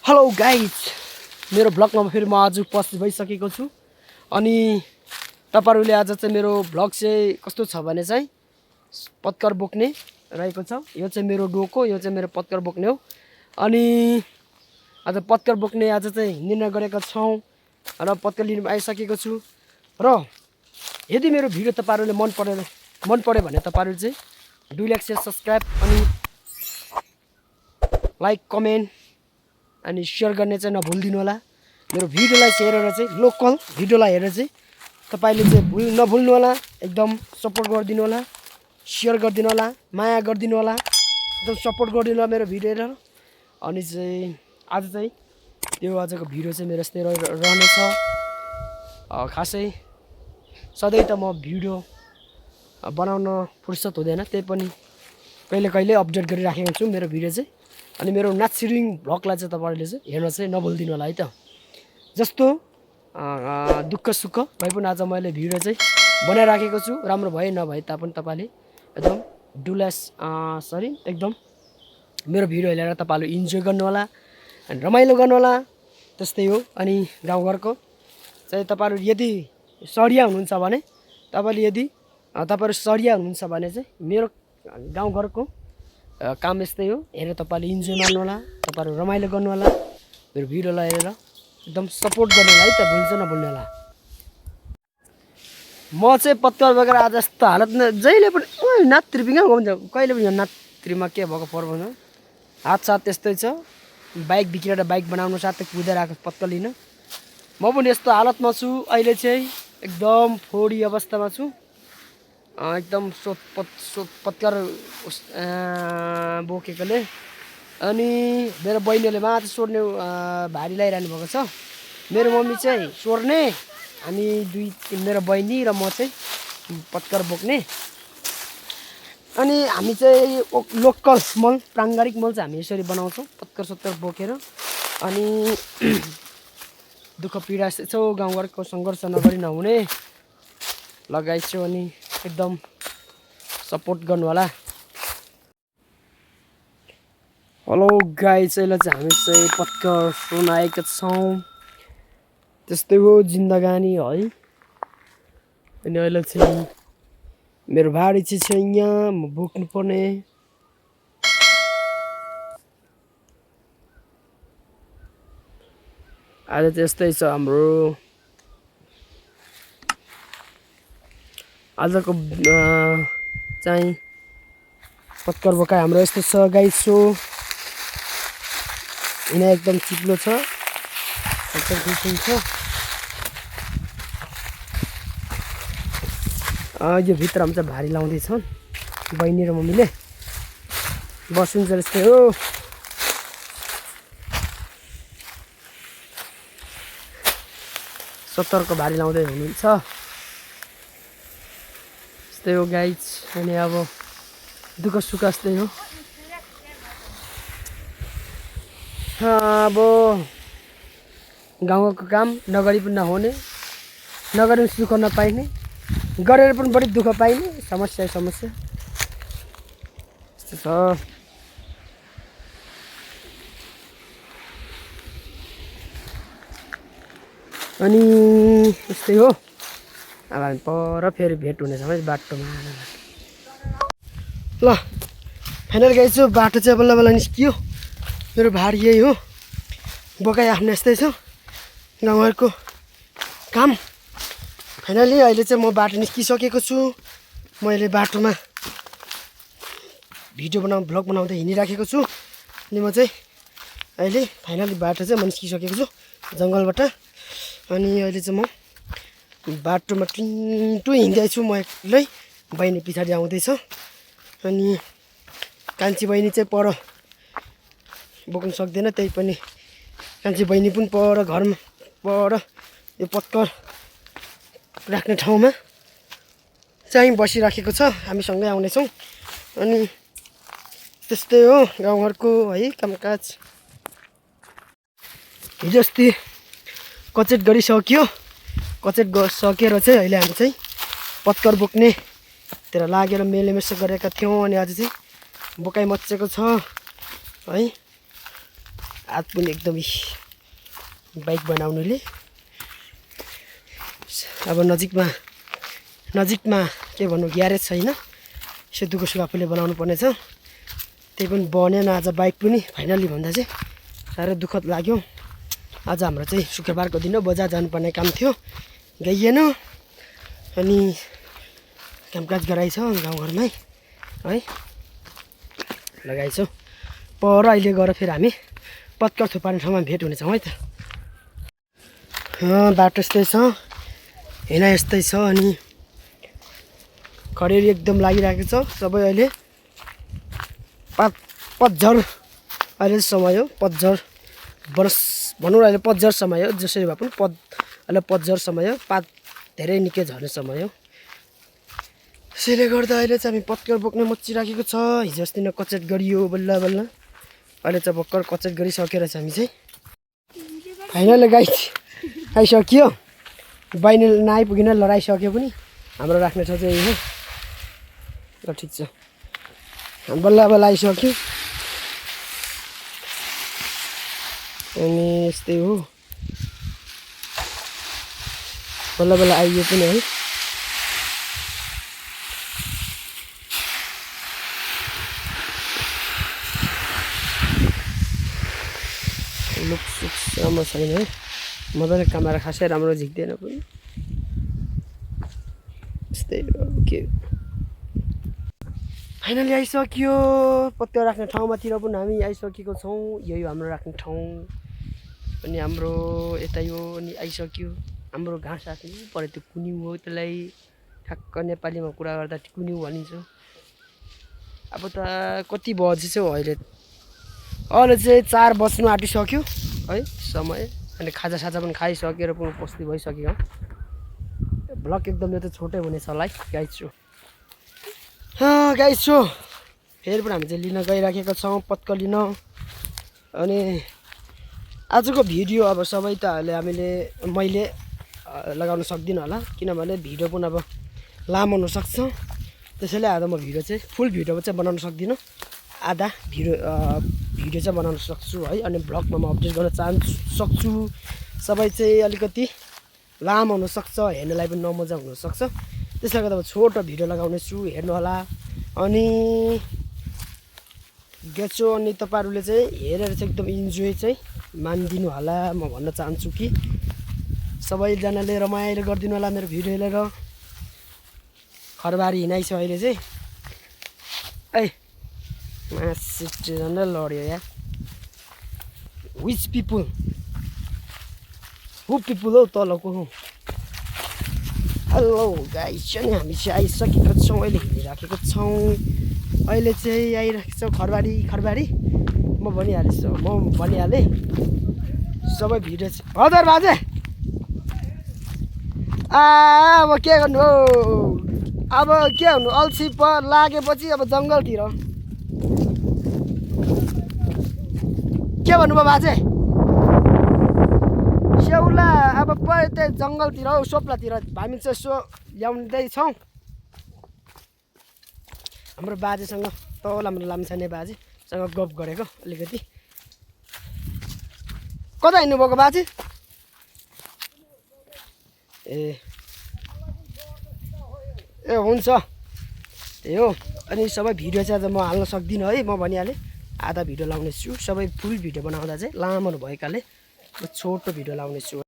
Hello guys, मेरो भ्लगमा फेरि म आज उपस्थित भइसकेको छु। अनि तपाईहरुले आज चाहिँ मेरो भ्लग चाहिँ कस्तो छ भने चाहिँ पत्कर बोक्ने रहेको छ। यो चाहिँ मेरो डोको, यो चाहिँ मेरो पत्कर बोक्ने हो। अनि आज पत्कर बोक्ने आज चाहिँ निर्णय गरेका छौँ र पत्कर लिन आइसकेको छु। र यदि मेरो भिडियो तपाईहरुले मन पर्यो भने तपाईहरु चाहिँ डु लाइक शेयर सब्स्क्राइब अनि लाइक कमेन्ट अनि शेयर गर्ने चाहिँ नभुल्दिनु होला। मेरो भिडियोलाई हेरेर चाहिँ लोकल भिडियोलाई हेरेर चाहिँ तपाईले चाहिँ नभुल्नु होला। एकदम सपोर्ट गरिदिनु होला, शेयर गरिदिनु होला, माया गरिदिनु होला, एकदम सपोर्ट गरिदिनु होला मेरो भिडियो हेरेर। अनि चाहिँ आज चाहिँ त्यो आजको भिडियो चाहिँ मेरो यस्तै रहनेछ। खासै सधैँ त म भिडियो बनाउन फुर्सद हुँदैन, त्यही पनि कहिले कहिले अपडेट गरिराखेको छु मेरो भिडियो चाहिँ। अनि मेरो नाचिरिङ भ्लगलाई चाहिँ तपाईहरुले चाहिँ हेर्न चाहिँ नभुल्दिनु होला है त। जस्तो दुःख सुख भए पनि आज मैले भिडियो चाहिँ बनाइराखेको छु। राम्रो भए नभए तापनि तपाईले एकदम एकदम मेरो भिडियो हेरेर तपाईले इन्जोय गर्नु होला अनि रमाइलो गर्नु होला। त्यस्तै हो। अनि गाउँघरको चाहिँ तपाईहरु यदि सडिया हुनुहुन्छ भने तपाईहरु सडिया हुनुहुन्छ भने चाहिँ मेरो गाउँघरको काम यस्तै हो। हेरेर तपाईले इन्जोय मार्नु होला, तपाईहरु रमाइलो गर्नु होला, मेरो भिडियोलाई हेरेर एकदम सपोर्ट गर्नु होला है त, नभुल्नु होला। म चाहिँ पत्कर बोकेर आज यस्तो हालतमा जहिले पनि नात्रिपिङ हुन्छ, कहिले पनि नात्रीमा के भएको पर्व न हात साथ त्यस्तै छ। बाइक बिग्रेर बाइक बनाउनु साथै कुदेर आएको पत्कर लिन। म पनि यस्तो हालतमा छु अहिले चाहिँ, एकदम फोडी अवस्थामा छु। एकदम पत्कर बोकेकोले। अनि मेरो बहिनीले मात्र सोर्ने भारी लगाइरहनु भएको छ। मेरो मम्मी चाहिँ सोर्ने, हामी मेरो बहिनी र म चाहिँ पत्कर बोक्ने। अनि हामी चाहिँ लोकल मल, प्राङ्गारिक मल चाहिँ हामी यसरी बनाउँछौँ पत्कर सत्तर बोकेर। अनि दुःख पीडा यसो गाउँघरको सङ्घर्ष नगरी नहुने लगाइछु। अनि एकदम सपोर्ट गर्नु होला। हेलो गाइस, अहिले चाहिँ हामी चाहिँ पत्कर सुन आएका छौँ। त्यस्तै हो जिन्दगानी है। अनि अहिले चाहिँ मेरो भारी चाहिँ छ यहाँ, म बोक्नु पर्ने। आज चाहिँ यस्तै छ हाम्रो आजको चाहिँ पत्कर बोकाइ हाम्रो यस्तो छ गाइस। सो यहाँ एकदम चिप्लो छ, एकदम खुसी छ। यो भित्र हामी चाहिँ भारी लाउँदैछन् बहिनी र मम्मीले। बसुन्छ जस्तै हो। सत्तरको भारी लाउँदै हुनुहुन्छ यस्तै हो गाइज। अनि अब दुःख सुख यस्तै हो। अब गाउँको काम नगरी पनि नहुने, नगरी पनि सुख नपाइने, गरेर पनि बढी दुःख पाइने, समस्या यस्तो छ। अनि यस्तै हो। अब हामी पर फेरि भेट हुनेछ है बाटोमा। ल फाइनल गइछु, बाटो चाहिँ बल्ल बल्ल निस्कियो। मेरो भारी यही हो, बोकाइ आफ्नो यस्तै छ गाउँघरको काम। फाइनली अहिले चाहिँ म बाटो निस्किसकेको छु। मैले बाटोमा भ्लग बनाउँदै हिँडिराखेको छु। अनि म चाहिँ अहिले फाइनली बाटो चाहिँ म निस्किसकेको छु जङ्गलबाट। अनि अहिले चाहिँ म बाटोमा टुइन्टु हिँड्दैछु म एक्लै, बहिनी पछाडि आउँदैछ। अनि कान्छी बहिनी चाहिँ पर बोक्नु सक्दैन, त्यही पनि कान्छी बहिनी पनि पर घरमा पर यो पत्कर राख्ने ठाउँमा चाहिँ बसिराखेको छ। हामी सँगै आउनेछौँ। अनि त्यस्तै हो गाउँघरको है कामकाज। हिजो अस्ति कचेट गरिसक्यो, कचेट सकेर चाहिँ अहिले हामी चाहिँ पत्कर बोक्ने तिर लागेर मेलेमेसो गरेका थियौँ। अनि आज चाहिँ बोकाइ मच्चेको छ है। हात पनि एकदमै बाइक बनाउनुले अब नजिकमा के भन्नु ग्यारेज छैन यसो दुःख सुख आफूले बनाउनु पर्ने छ त्यही पनि बनेन आज बाइक पनि फाइनली भन्दा चाहिँ साह्रै दुःखद लाग्यो आज हाम्रो चाहिँ शुक्रबारको दिन बजार जानुपर्ने काम थियो गइएन अनि कामकाज गराइछ गाउँघरमै है लगाइछ पर अहिले गएर फेरि हामी पत्कर थुपार्ने ठाउँमा भेट हुनेछौँ है त बाटो यस्तै छ हिँड यस्तै छ अनि खडेरी एकदम लागिरहेको छ सबै अहिले पतझर अहिले समय हो पतझर वर्ष भनौँ अहिले पतझर समय हो जसरी भए पनि अहिले पतझर समय हो पात धेरै निकै झर्ने समय हो त्यसैले गर्दा अहिले चाहिँ हामी पत्कर बोक्न मचिराखेको छ हिजो अस्ति नै कचेट गरियो बल्ल बल्ल अहिले चाहिँ भर्खर कचेट गरिसकेर चाहिँ हामी चाहिँ फाइनल गाइस आइसक्यो बाहिर नआइपुगिन लडाइसक्यो पनि हाम्रो राख्ने ठाउँ चाहिँ यही हो ल ठिक छ बल्ल बल्ल आइसक्यो अनि यस्तै हो बल्ल बल्ल आइयो पनि है लुक सुक राम्रो छैन है मजाले क्यामेरा खासै राम्रो झिक्दैन पनि यस्तै के फाइनली आइसक्यो पत्तो राख्ने ठाउँमातिर पनि हामी आइसकेको छौँ यही हो हाम्रो राख्ने ठाउँ अनि हाम्रो यतै हो अनि आइसक्यो हाम्रो घाँस राख्नु पऱ्यो त्यो कुन्यु हो त्यसलाई ठ्याक्क नेपालीमा कुरा गर्दा कुन्यु भनिन्छ अब त कति बजेछ हौ अहिले चाहिँ 4 बज्नु आँटिसक्यो है समय अनि खाजासाजा पनि खाइसकेर पनि पस्ती भइसक्यो ब्लग एकदम यो त छोटै हुनेछ होला है गाइस छु फेरि पनि हामी चाहिँ लिन गइराखेका छौँ पत्कर लिन अनि आजको भिडियो अब सबै त मैले लगाउन सक्दिनँ होला किनभने भिडियो पनि अब लामो हुनसक्छ त्यसैले आज म भिडियो चाहिँ फुल भिडियो चाहिँ बनाउन सक्दिनँ आधा भिडियो चाहिँ बनाउन सक्छु है अनि ब्लगमा म अपडेट गर्न सक्छु सबै चाहिँ अलिकति लामो हुनसक्छ हेर्नलाई पनि नमजा हुनसक्छ त्यसले गर्दा म छोटो भिडियो लगाउने छु हेर्नु होला अनि गेचो अनि तपाईँहरूले चाहिँ हेरेर चाहिँ एकदम इन्जोय चाहिँ मानिदिनु होला म भन्न चाहन्छु कि सबैजनाले रमाइलो गरिदिनु होला मेरो भिडियो हेरेर खरबारी हिँडाइछ अहिले चाहिँ ऐ मासिटले लड्यो यार विच पिपुल हु पिपुल हौ तलको हौ हेलो गाइस अनि हामी चाहिँ आइसकेको छौँ अहिले हिँडिराखेको छौँ अहिले चाहिँ आइरहेको छौँ खरबारी म भनिहालेँ सबै भिडियो चाहिँ हजुर बाजे अब के गर्नु हौ अब के हुनु अल्छी लागेपछि अब जङ्गलतिर के भन्नुभयो बाजे स्याउला अब त्यही जङ्गलतिर हौ सोप्लातिर हामी चाहिँ यसो ल्याउँदैछौँ हाम्रो बाजेसँग तल हाम्रो लाम्छाने बाजेसँग गफ गरेको अलिकति कता हिँड्नुभएको बाजे ए हुन्छ त्यही हो अनि सबै भिडियो चाहिँ आज म हाल्न सक्दिनँ है म भनिहालेँ आधा भिडियो लाउने छु सबै फुल भिडियो बनाउँदा चाहिँ लामो भएकाले छोटो भिडियो लाउने छु